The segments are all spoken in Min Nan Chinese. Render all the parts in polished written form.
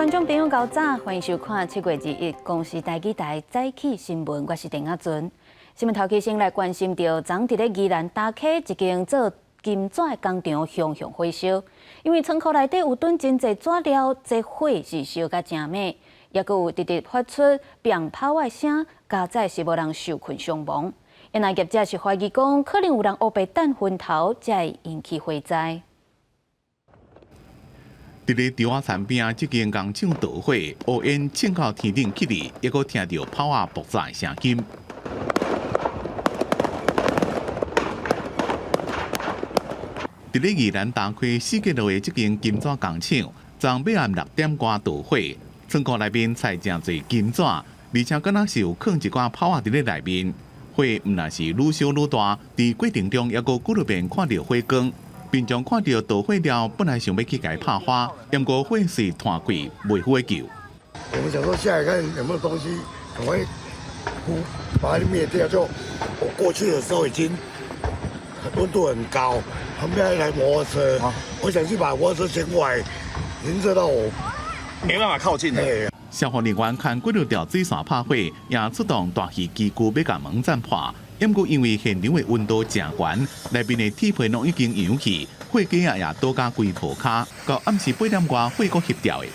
觀眾朋友，早，歡迎收看7月21公視台語台早起新聞，我是鄧亞尊。新聞頭起先來關心著，昨佇咧宜蘭大溪一間做金紙的工廠熊熊火燒，因為倉庫內底有囤真濟紙料，這火是燒甲誠猛，抑閣有直直發出鞭炮的聲，佳哉是無人受困傷亡。因為業者是懷疑講，可能有人烏白擲薰頭，才會引起火災。佇咧稻仔田邊這間工廠著火，烏煙衝到天頂去哩，抑閣聽著炮仔爆炸的聲音。佇咧宜蘭大溪四結路的這間金紙工廠，昨暝暗6點外著火，倉庫內面載誠濟金紙，而且敢若是有囥一寡炮仔佇咧內面，火毋但是愈燒愈大，佇過程中抑閣幾落遍看著火光。民眾看著著火了，本來想欲去共伊拍火，毋過火勢湠開，袂赴救。我們想說下來看有沒有東西，趕快把它滅掉。就我過去的時候已經溫度很高，旁邊還一台摩托車，我想去把摩托車牽過來，已經熱到我沒辦法靠近。消防人員牽幾條水線拍火，也出動大型機具欲共門斬破。毋過因為現場的溫度誠懸，內面的鐵皮攏已經溶去，火機仔也倒甲規塗跤。到暗時8點外，火閣翕掉的。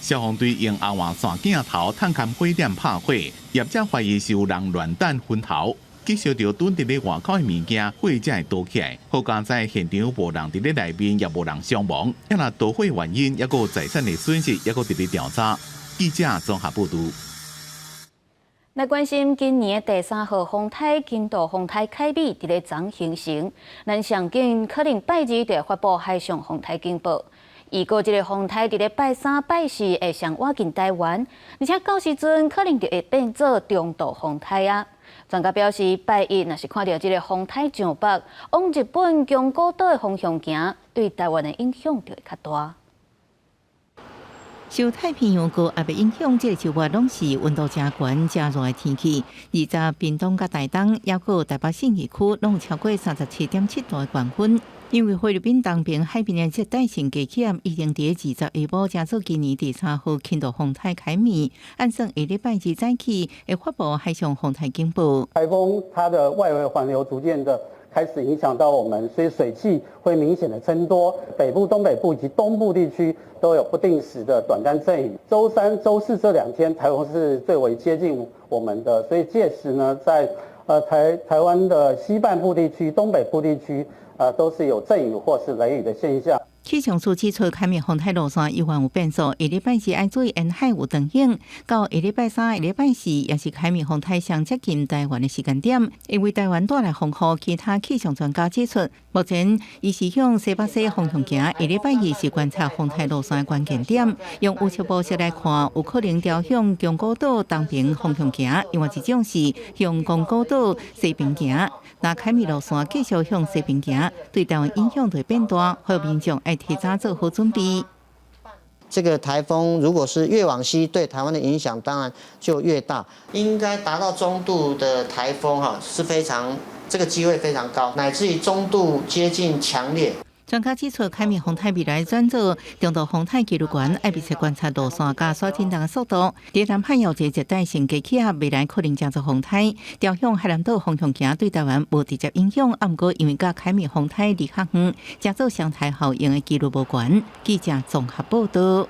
消防隊用紅外線鏡頭探勘火點拍火，業者懷疑是有人亂擲薰頭，去燒著囤佇咧外口的物件，火才會著起來。好佳哉現場無人佇咧內面，也無人傷亡。抑若著火原因，抑閣有財產的損失，抑閣佇咧調查。記者綜合報導。來關心今年的第三號風颱輕度風颱凱米佇咧昨形成，咱上緊可能拜二就會發布海上風颱警報。預估這個風颱佇咧拜三、拜四會上倚近台灣，而且到時陣可能就會變做中度風颱啊。專家表示，拜一若是看著這個風颱上北往日本宮古島的方向行，對台灣的影響就會較大。受太平洋高壓的影響，這個週末攏是溫度誠懸、誠熱的天氣。二十屏東佮台東，抑閣台北信義區，攏有超過37.7度的高溫。因為菲律賓東邊海邊的熱帶性低氣壓已經佇20下晡成做今年第三號輕度風颱凱米，按算下禮拜二早起會發布海上風颱警報。颱風它的外圍環流逐漸的開始影響到我們，所以水汽會明顯的增多。北部、東北部以及東部地區都有不定時的短暫陣雨。週三、週四這兩天颱風是最為接近我們的，所以屆時呢，在台灣的西半部地區、東北部地區，都是有陣雨或是雷雨的現象。氣象署指出，凱米風颱路線猶原有變數，下禮拜二愛注意沿海有長雨，到下禮拜三、下禮拜四也是凱米風颱上接近台灣的時間點，會為台灣帶來風雨。其他氣象專家指出，目前伊是向西北西方向行，下禮拜二是觀察風颱路線的關鍵點。用預測模式來看，有可能調向宮古島東邊方向行，另外一種是向宮古島西邊行。若凱米路線繼續向西邊行，對台灣影響就會變大，予民眾愛提早做好準備。這個颱風如果是越往西，對台灣的影響當然就越大。應該達到中度的颱風哈，是非常這個機會非常高，乃至於中度接近強烈。專家指出，凱米風颱未來轉做中度風颱幾率懸，愛密切觀察路線佮沙震動的速度。佇南海有一個熱帶性低氣壓，未來可能成做風颱，調向海南島方向行，對台灣無直接影響。啊，毋過因為佮凱米風颱離較遠，成做雙颱效應的幾率無懸。記者綜合報導。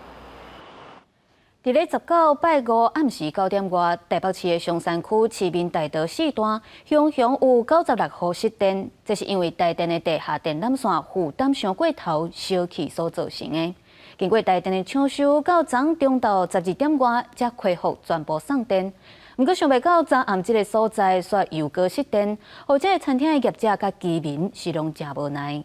佇咧19拜五暗時9點外，台北市的松山區市民大道四段，雄雄有96戶失電，這是因為台電的地下電纜線負擔傷過頭，燒去所造成的。經過台電的搶修，到昨中晝12點外才恢復全部送電。毋過想袂到昨暗這个所在煞又閣失電，予這个餐廳的業者佮居民是攏誠無奈。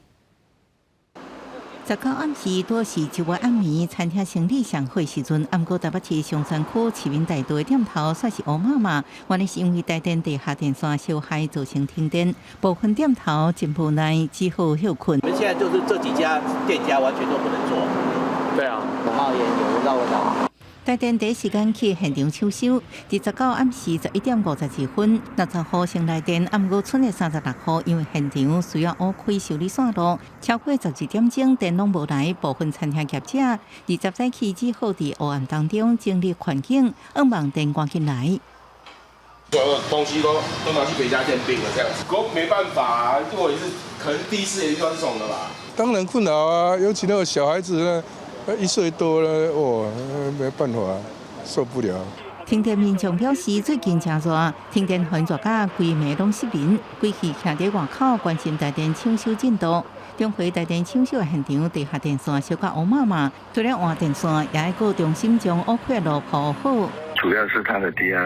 19暗時拄是周末暗暝，餐廳生理上好時陣，毋過台北市松山區市民大道的店頭煞是烏麻麻，原來是因為台電地下電線燒害造成停電，部分店頭真無奈，只好歇睏。我們現在就是這幾家店家完全都不能做。對啊，有冒煙，有聞到味道。台電第一時間去現場搶修，29暗時11點52分，60戶先來電，毋過賰的36戶，因為現場需要挖開修理線路，超過12點鐘電攏無來，部分餐廳業者20早起只好佇黑暗當中整理環境，向望電趕緊來。所有東西都拿去別家店訂了，這樣子，不過沒辦法啊，這個也是可能第一次也遇到這種的吧。當然困擾啊，尤其那個小孩子呢。1歲多了，哦，沒辦法，受不了。停電民眾表示，最近誠熱，停電予𪜶熱甲規暝攏失眠，規氣徛佇外口關心台電搶修進度。中迴台電搶修的現場，地下電線燒甲烏麻麻，除了換電線，也愛閣重新將挖開的路鋪好。主要是它的低壓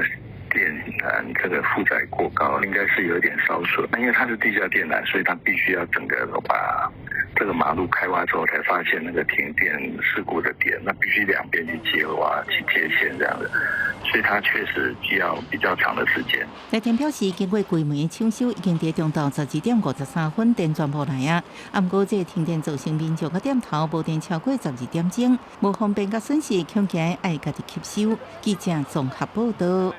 電纜這個負載過高，應該是有點燒損。因為它是地下電纜，所以它必須要整個把這個馬路開挖之後，才發現那個停電事故的點，那必須兩邊去接挖、去接線這樣子，所以它確實需要比較長的時間。台電表示，經過規暝搶修，已經佇中晝12點53分電全部來啊。毋過這個停電造成民眾佮店頭無電超過12點鐘，無方便佮損失，恐驚愛家己吸收。記者綜合報道。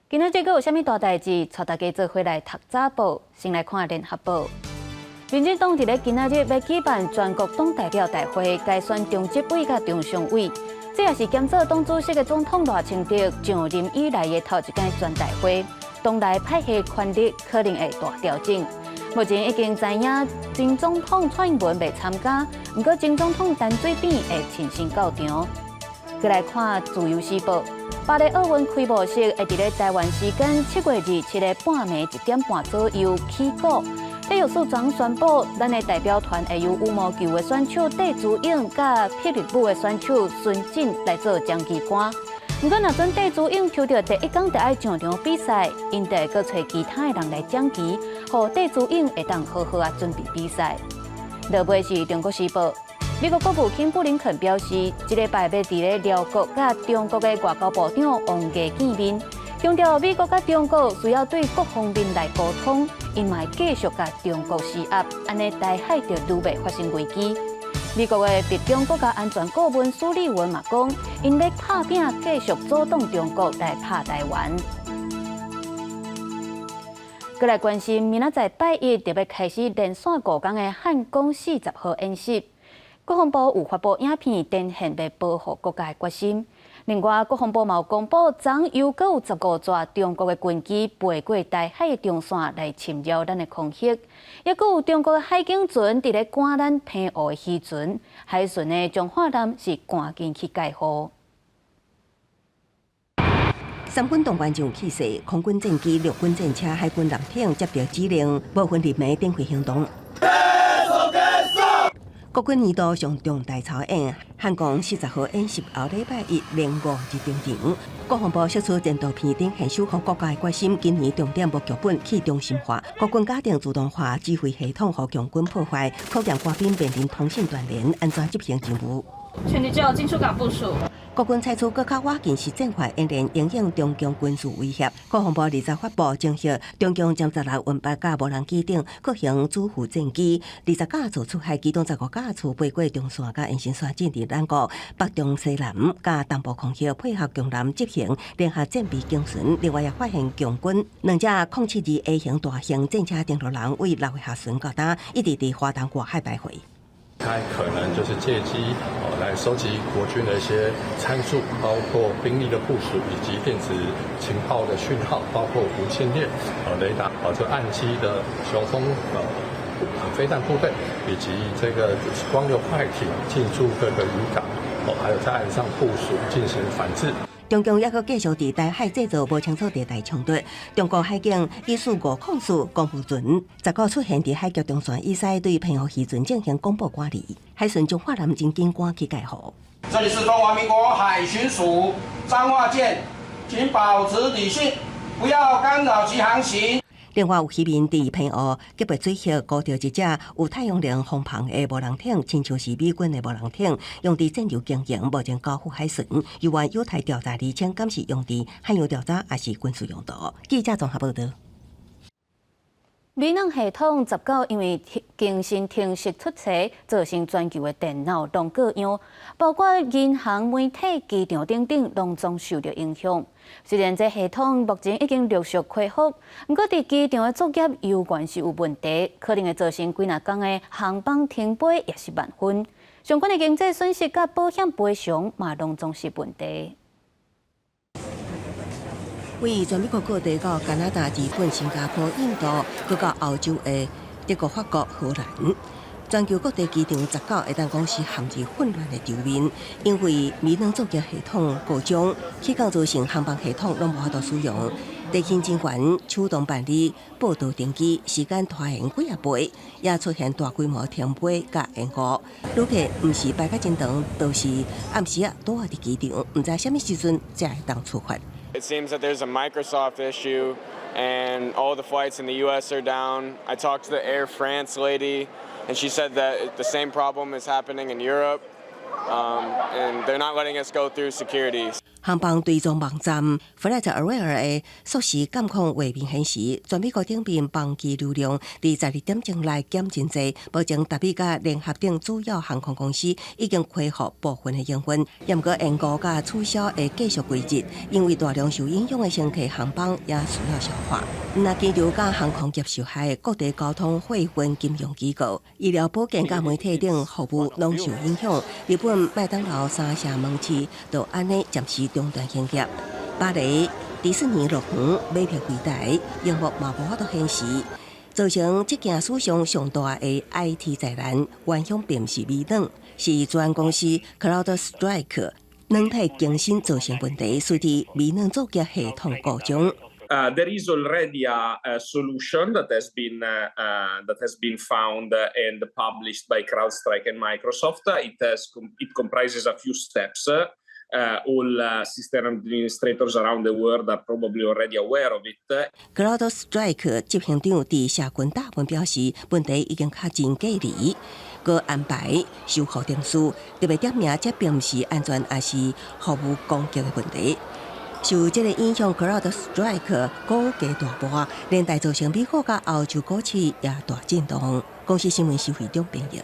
今仔這閣有啥物大代誌？帶大家做伙來讀早報，先來看聯合報。民進黨佇咧今仔日欲舉辦全國黨代表大會，改選中執委佮中常委。這也是兼做黨主席的總統賴清德上任以來的頭一屆全代會，黨內派系權力可能會大調整。目前已經知影前總統蔡英文袂參加，毋過前總統陳水扁會親身到場。閣來看《自由時報》，巴黎奧運開幕式會佇咧台灣時間7月27日半暝1點半左右起鼓。體育署昨宣布，咱的代表團會由羽毛球的選手戴資穎佮霹靂舞的選手孫晉來做掌旗官。毋過，若準戴資穎抽著第一工就愛上場比賽，𪜶就會閣揣其他的人來掌旗，予戴資穎會當好好仔準備比賽。落尾是《中國時報》，美國國務卿布林肯表示，這禮拜欲佇咧寮國佮中國的外交部長王毅見面。強調美國佮中國需要對各方面來溝通，𪜶嘛會繼續共中國施壓，按呢台海就愈袂發生危機。美國的白宮國家安全顧問蘇利文嘛講，𪜶欲拍拚繼續阻擋中國來拍台灣。閣來關心，明仔載拜一就欲開始連續5工的漢光40號演習。國防部有發布影片，展現欲保護國家的決心。另外，國防部嘛有公布，昨又閣有15座中國的軍機飛過台海的中線來侵擾咱的空域，抑閣有中國的海警船佇咧趕咱澎湖的漁船，海巡的彰化艦是趕緊去蓋護。三軍動員就有氣勢，空軍戰機、陸軍戰車、海軍艦艇接到指令，無分日暝展開行動。國軍年度上重大操演，漢光40號演習後禮拜一連5日登場。國防部釋出戰鬥片，展現守護國家的決心。今年重點無劇本去中心化，國軍加定自動化指揮系統，予共軍破壞，考驗官兵面臨通信斷聯，按怎執行任務？全體就進出港部署。國軍採取閣較倚近實戰化演練，因應中共軍事威脅。國防部20發布偵悉，中共殲16、運8佮無人機等各型主副戰機，20架次出海，其中15架次飛過中線佮延伸線進入咱國北中西南佮東部空域，配合共南執行聯合戰備警巡。另外也發現共軍兩隻072 A 型大型戰車登陸艦為6月下旬到今，一直佇華東外海徘徊。他可能就是借機哦來收集國軍的一些參數，包括兵力的部署以及電子情報的訊號，包括無線電、雷達、這個岸基的雄風飛彈部隊，以及這個光流快艇進駐各個漁港，哦，還有在岸上部署進行反制。中共抑閣繼續佇台海製造無清楚地帶衝突。中國海警以4504光復船，19出現佇海峽中線以西，對澎湖漁船進行廣播管理。海巡彰化艦真緊趕去蓋護。這裡是中華民國海巡署彰化艦，請保持理性，不要干擾其航行。另外有漁民佇澎湖吉白水域捕著一隻有太陽能風帆的無人艇，親像是美軍的無人艇，用佇戰鬥經營，目前交付海巡，猶原有待調查釐清，敢是用佇海洋調查，抑是軍事用途。記者綜合報道。微軟系統19因為更新程式出錯，造成全球的電腦攏過樣，包括銀行、媒體、機場等等，攏總受著影響。雖然這系統目前已經陸續恢復，毋過佇機場的作業猶原是有問題，可能會造成幾若工的航班停飛，抑是慢分。相關的經濟損失佮保險賠償嘛，攏總是問題。位全美國各地到加拿大、日本、新加坡、印度，閣到歐洲的德國、法國、荷蘭，全球各地機場19會當講是陷入混亂的場面，因為微軟作業系統故障，起工造成航班系統攏無法度使用，地勤人員手動辦理報到登機，時間拖延幾仔倍，也出現大規模停飛佮延誤。旅客毋是排甲真長，就是暗時仔拄仔佇機場，毋知啥物時陣才會當出發。 It seems that there's a Microsoft issue, and all the flights in the U.S. are down. I talked to the Air France lady, and she said that the same problem is happening in Europe, and they're not letting us go through security. 航班追蹤網站 FlightAware 的實時監控畫面顯示，全美國頂面班機流量佇12點鐘內減真濟。目前達美佮聯合等主要航空公司已經恢復部分的營運，毋過延誤佮取消會繼續規則，因為大量受影響的乘客航班也需要消化。若機場佮航空業受害，各地交通、貨運、金融機構、醫療保健佮媒體等服務攏受影響。日本麥當勞三社門市就按呢暫時中斷營業。巴黎迪士尼樂園買票櫃台螢幕嘛無法度顯示，造成這件史上上大的 IT 災難。原兇並毋是微軟，是資安公司 CrowdStrike 軟體更新造成問題，使得微軟作業系統故障。 There is already a solution that has been found and published by CrowdStrike and Microsoft. It comprises a few steps. All system administrators around the world are probably already aware of it. CrowdStrike 執行長佇社群貼文表示，問題已經確認隔離，閣安排修復程序，特別點名，這並毋是安全，抑是服務攻擊的問題。受這个影響，CrowdStrike 股價大跌，連帶造成美國佮歐洲股市也大震盪。公視新聞施惠中編譯。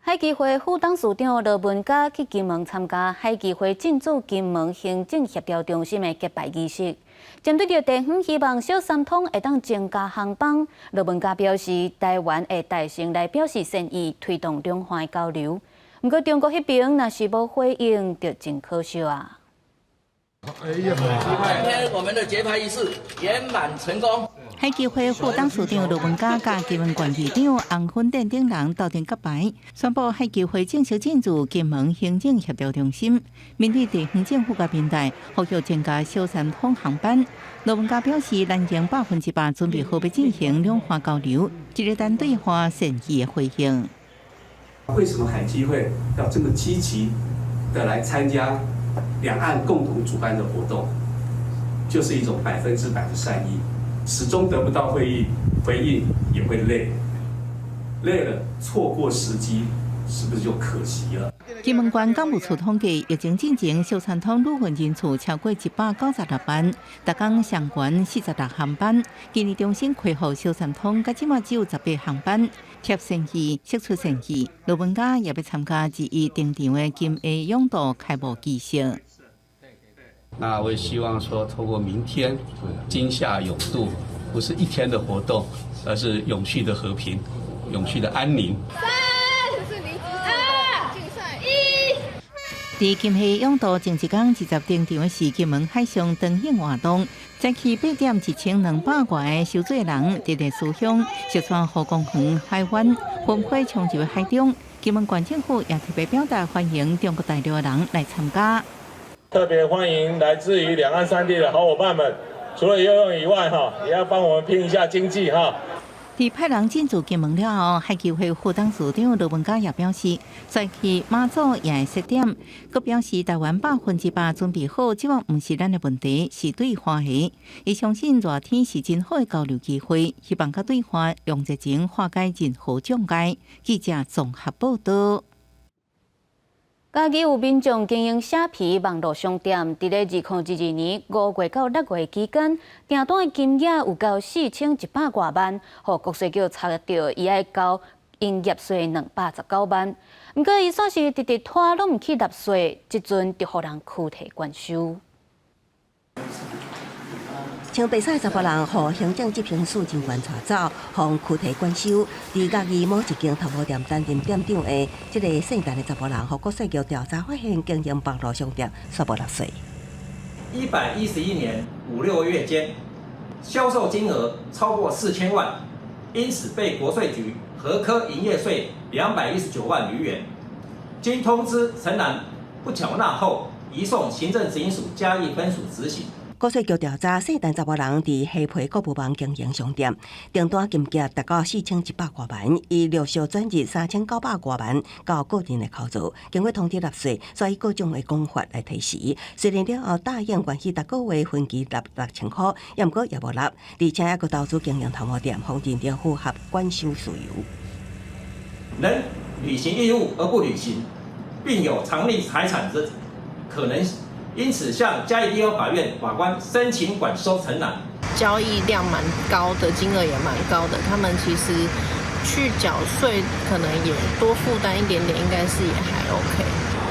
海基會副董事長羅文嘉去金門參加海基會進駐金門行政協調中心的揭牌儀式。針對著地方希望小三通會當增加航班，羅文嘉表示，台灣會帶先來表示善意，推動兩岸交流。毋過中國彼邊若是無回應，就真可惜啊！今天我們的揭牌儀式圓滿成功。海基會副董事長羅文嘉佮金門縣議長洪芬典等人到場揭牌，宣布海基會正式進駐金門行政協調中心。面對地方政府佮平台，呼籲增加小三通航班。羅文嘉表示，咱已經100%準備好欲進行兩岸交流，這個等對岸善意的回應。為什麼海基會要這麼積極的來參加兩岸共同主辦的活動，就是一種100%的善意，始終得不到回應也會累，累了錯過時機，是不是就可惜了？金門縣港務處統計，疫情進前小三通旅運人次超過196萬，逐工上懸46航班。今年重新開放小三通，到這馬只有18航班。貼善意，釋出善意。羅文嘉也欲參加21登場的金厦泳渡開幕儀式。那我也希望說，透過明天金廈泳渡，不是一天的活動，而是永續的和平、永續的安寧。三、二、一。佇金廈泳渡前一工直接登場的是金門海上燈影活動，早起8點，1200外个游水人佇麗思鄉、石川湖公園海灣、分花衝入海中。金門縣政府也特別表達歡迎中國大陸的人來參加。特別歡迎來自於兩岸三地的好夥伴們，除了游泳以外，哈，也要幫我們拼一下經濟，哈。佇派人進駐金門了後，海基會副董事長羅文嘉也表示，再去馬祖也會設點，閣表示台灣100%準備好，這馬毋是咱的問題，是對岸的。伊相信熱天是真好的交流機會，希望佮對岸用熱情化解任何障礙。記者綜合報道。嘉義有民眾經營蝦皮網路商店，佇咧2022年5月到6月期間，訂單的金額有到4100外萬，予國稅局查著伊愛交營業稅219萬。毋過伊煞是直直拖攏毋去納稅，這陣就予人拘提關收。穿白衫的查埔人，予行政執行署人員帶走，予拘提關收。佇嘉義某一間頭毛店擔任店長的這个姓陳的查埔人，予國稅局調查發現經營網路商店，煞無納稅。 111年5、6月間，銷售金額超過4000萬，因此被國稅局核課營業稅219萬餘元。經通知陳男不繳納後，移送行政執行署嘉義分署執行。國稅局調查，姓陳查埔人佇蝦皮購物網經營商店，訂單金額達到4100外萬，伊陸續轉入3900外萬到個人的口座，經過通知納稅，所以各種的講法來提示。雖然了後答應願意逐個月分期納6000箍，也毋過也無納，而且猶閣投資經營頭毛店，予認定符合管收事由。能履行義務而不履行，並有藏匿財產之可能。因此，向嘉義地方法院法官申請管收陳男。交易量蠻高的，金額也蠻高的，他們其實去繳稅可能也多負擔一點點，應該是也還 OK。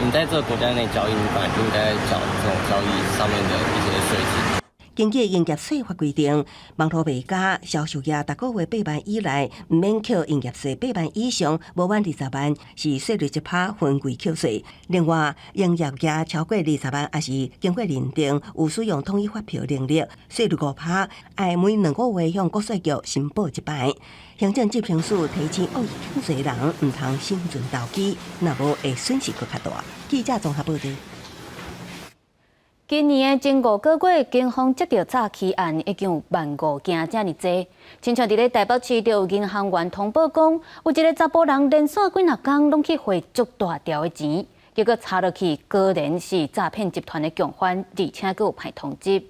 你在這個國家內交易，你本來就應該繳這種交易上面的一些稅金。根據營業稅法規定，網路賣家銷售額逐個月8萬以內，毋免扣營業稅八萬以上，無滿20萬是稅率1%分期扣稅。另外，營業額超過二十萬，抑是經過認定有使用統一發票能力，稅率5%，愛每2個月向國稅局申報一擺。行政執行署提醒惡意欠稅人，毋通心存投機，若無會損失閣較大。記者綜合報導。今年的前5個月，警方接著詐欺案已經有1.5萬件遮爾濟。親像佇咧台北市，就有銀行員通報講，有一个查埔人連續幾若工攏去匯足大條的錢，結果查落去，果然是詐騙集團的共犯，而且閣有派通緝。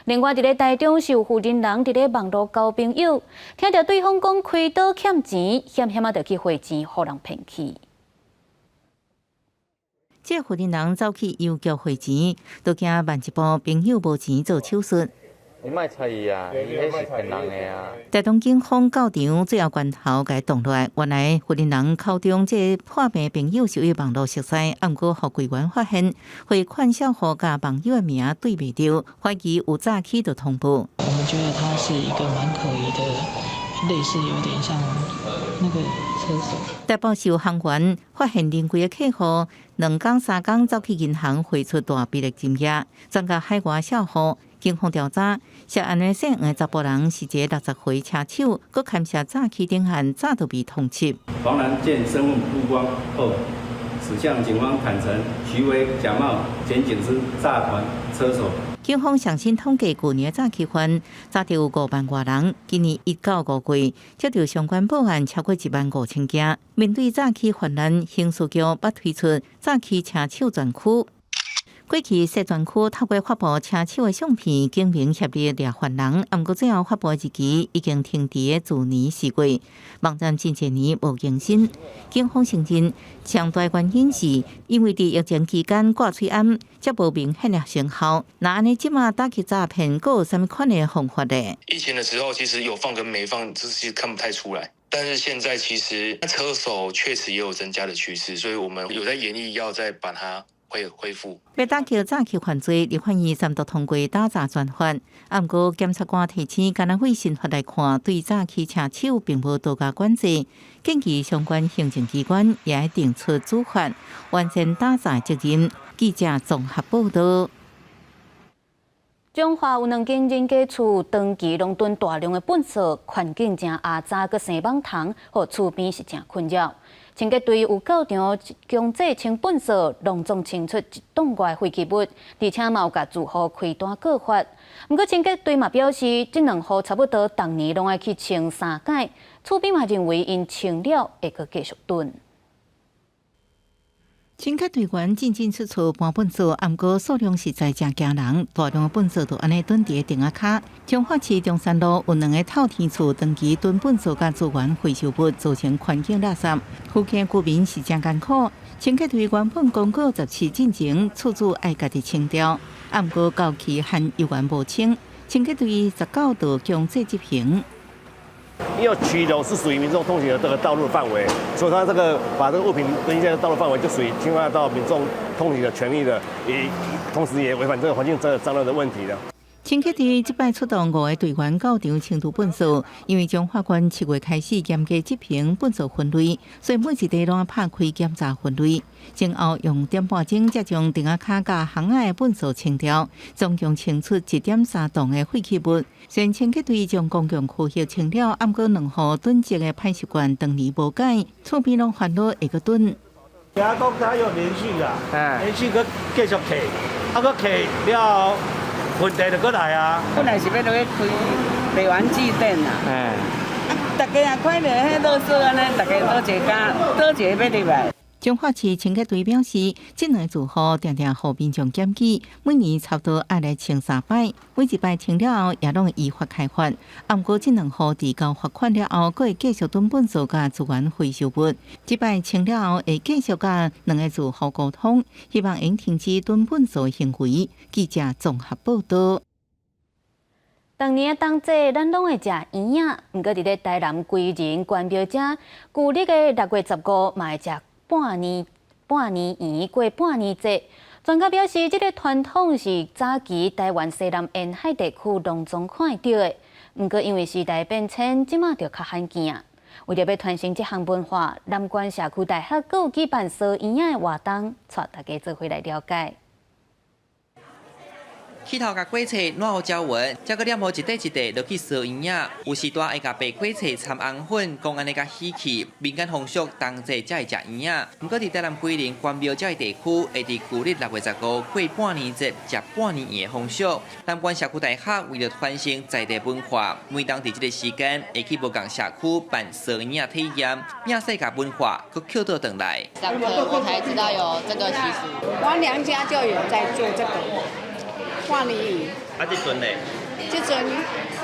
另外，佇咧台中是有婦人佇咧網路交朋友，聽著對方講開刀欠錢，險險仔就去匯錢，予人騙去。這個婦人走去郵局匯錢，都驚萬一步朋友無錢做手術。你莫揣伊啊，伊彼是騙人的啊！台東警方到場最後關頭共伊擋落來，原來婦人口中這個破病朋友是佇網路熟似，毋過予櫃員發現匯款帳戶佮網友的名對袂著，懷疑有詐欺就通報。我們覺得他是一個蠻可疑的，類似有點像那個車手。台北市行員發現臨櫃的客戶2工3工走去銀行匯出大筆的金額，轉到海外帳戶。警方調查，涉案的姓黃的查埔人是一个60歲車手，閣牽涉詐欺等案，早就被通緝。黃男見身份曝光後，始向警方坦承，其為假冒檢警之詐團車手。警方上新統計，舊年詐欺犯詐著有5萬外人，今年1到5月接著相關報案超過1.5萬件。面對詐欺泛濫，刑事局捌推出詐欺車手專區。過去設專區透過發布車手的相片，警民協力掠犯人。毋過最後發布日期已經停佇去年4月，網站近幾年無更新。警方承認，上大原因是因為佇疫情期間掛喙罨，才無明顯的成效。那按呢這馬打擊詐騙，閣有啥物款的方法呢？疫情的時候，其實有放跟沒放，這是看不太出來。但是現在其實車手確實也有增加的趨勢，所以我們有在研議要再把它會恢復。欲打擊詐欺犯罪，立法院三讀通過打詐專法。毋過檢察官提醒，敢若對刑法來看，對詐欺車手並無多加管制，建議相關行政機關也愛定出處罰，完善打詐責任。記者綜合報導。彰化有兩間人家厝長期攏囤大量的糞埽，環境誠餡雜，閣生蠓蟲，予厝邊是誠困擾。清潔隊有到場強制清糞埽，攏總清出一噸外廢棄物，而且嘛有共住戶開單告發。毋過清潔隊嘛表示，這兩戶差不多逐年攏愛去清三擺，厝邊嘛認為𪜶清了會閣繼續囤。清潔隊員進進出出搬糞埽，毋過數量實在誠驚人，大量的糞埽就按呢囤佇咧埕仔跤。彰化市中山路有兩个透天厝，長期囤糞埽佮資源回收物，造成環境垃圾。附近居民是誠艱苦。清潔隊原本公告17進前，厝主愛家己清掉，毋過到期還猶原無清。清潔隊19號強制執行。因為騎樓是屬於民眾通行的這個道路範圍，所以他這個把這個物品堆在道路範圍，就屬於侵犯到民眾通行的權利的，也同時也違反這個環境這個髒亂的問題的。清潔隊這擺出動五个隊員到場清除糞埽，因為彰化縣7月開始嚴格執行糞埽分類，所以每一塊攏拍開檢查分類。前後用點半鐘才將埕仔跤佮巷仔的糞埽清掉，總共清出1.3噸的廢棄物。雖然清潔隊將公共區域清了，毋過兩戶囤積的歹習慣長年無改，厝邊攏煩惱會閣囤。聽講他有連續啊，連續閣繼續提，啊閣提了後。問題就閣來啊！本來是欲落去開賣玩具店啦，啊，逐家若看著彼垃圾按呢，逐家佗一个敢，佗一个欲入來。彰化市清潔隊表示，這兩个住戶定定予民眾檢舉，每年差不多愛來清三擺，每一擺清了後也攏會依法開罰。毋過這兩戶佇交罰款了後，閣會繼續囤糞埽佮資源回收物。這擺清了後會繼續佮兩个住戶溝通，希望𪜶停止囤糞埽的行為。記者綜合報導。逐年冬節，咱攏會食圓仔，毋過佇咧台南歸仁關廟遮，舊曆的6月15嘛會食半年圓過半年節。專家表示，這个傳統是早期台灣西南沿海地區攏總看會著的。毋過因為時代變遷，這馬就較罕見啊。為著欲傳承這項文化，南關社區大學閣有舉辦燒圓仔的活動，帶大家做伙來了解。剃頭共粿脆撋予攪勻，才閣黏予一塊一塊落去燒圓仔。有時段會共白粿脆摻紅粉，講按呢較喜氣。民間風俗冬節才會食圓仔。毋過佇台南歸仁關廟遮个地區，會佇舊曆6月15過半年節，食半年圓的風俗。南關社區大學為著傳承在地文化，每當佇這个時間，會去無仝社區辦燒圓仔體驗，摒世界文化閣抾倒轉來。上課我才知道有這個習俗。我娘家就有在做這個。半年圓。啊，這陣呢？這陣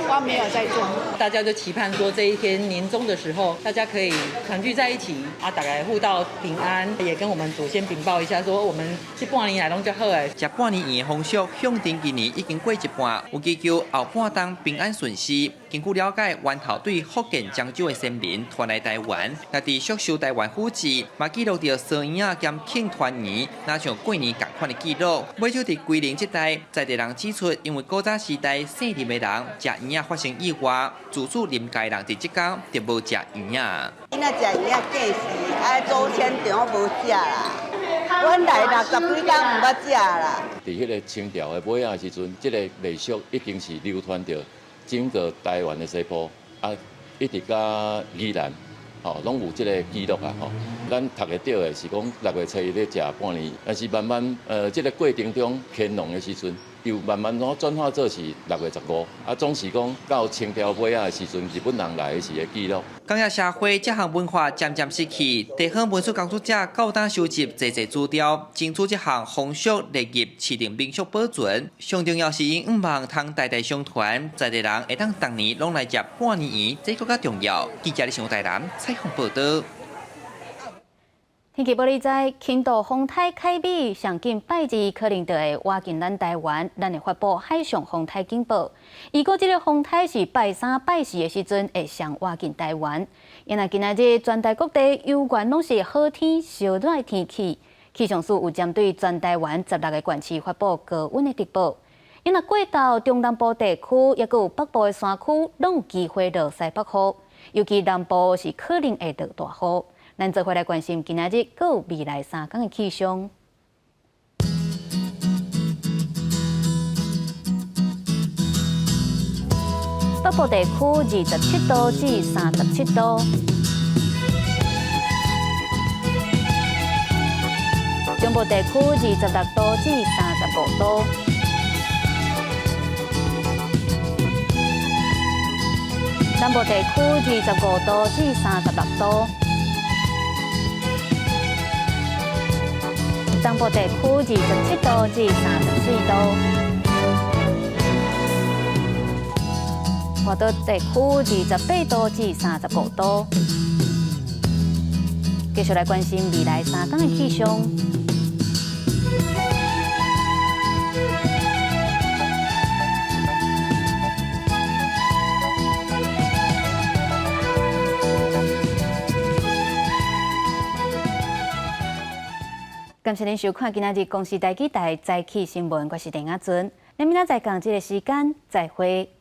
我沒有在做。大家就期盼說，這一天年終的時候，大家可以團聚在一起，啊，大家互道平安，也跟我們祖先稟報一下，說我們這半年來攏足好的。食半年圓的風俗，向頂今年已經過一半，有祈求後半冬平安順遂。根據了解，源頭對福建漳州的先民傳來台灣，若佇續修台灣府志，嘛記錄著燒圓仔兼慶團圓，若像過年仝款的記錄。尾少佇歸仁這帶，在地人指出，因為古早時代姓林的人食圓仔發生意外，自此林家人佇這工就無食圓仔。𪜶仔食圓仔過世，啊祖先就無食啦。阮來60幾冬毋捌食啦。佇彼个清朝的尾仔時陣，這个禮俗已經是流傳著整個台灣的西部，啊，一直到宜蘭，吼，攏有這个記錄啊，吼。咱讀會著的是講6月初一咧食半年，但是慢慢，這个過程中乾隆的時陣，又慢慢攏轉化做是6月15，啊，總是講到清朝尾仔的時陣，日本人來的時的記錄。工業社會這項文化漸漸失去，地方文史工作者到今收集濟濟資料，爭取這項風俗列入市定民俗保存。上重要是𪜶向望通代代相傳，在地人會當逐年攏來食半年圓，這閣較重要。記者李上台南採訪報導。天氣報你知，輕度風颱凱美上緊拜二可能就會倚近咱台灣，咱會發布海上風颱警報。預估這个風颱是拜三、拜四的時陣會上倚近台灣。因為今仔日全台各地猶原攏是好天、燒熱的天氣，氣象署有針對全台灣16个縣市發布高溫的特報。因為過晝中南部地區，抑閣有北部的山區，攏有機會落西北雨，尤其南部是可能會落大雨。咱做伙來關心今仔日閣有未來三工的氣象。北部地區27度至37度，中部地區26度至35度，南部地區25度至36度。東部地區27度至34度。外島地區28度至35度。繼續來關心未來3天的氣象。感謝您收看今仔日公視台語台早起新聞，我是鄭亞尊。咱明仔載仝這个時間再會。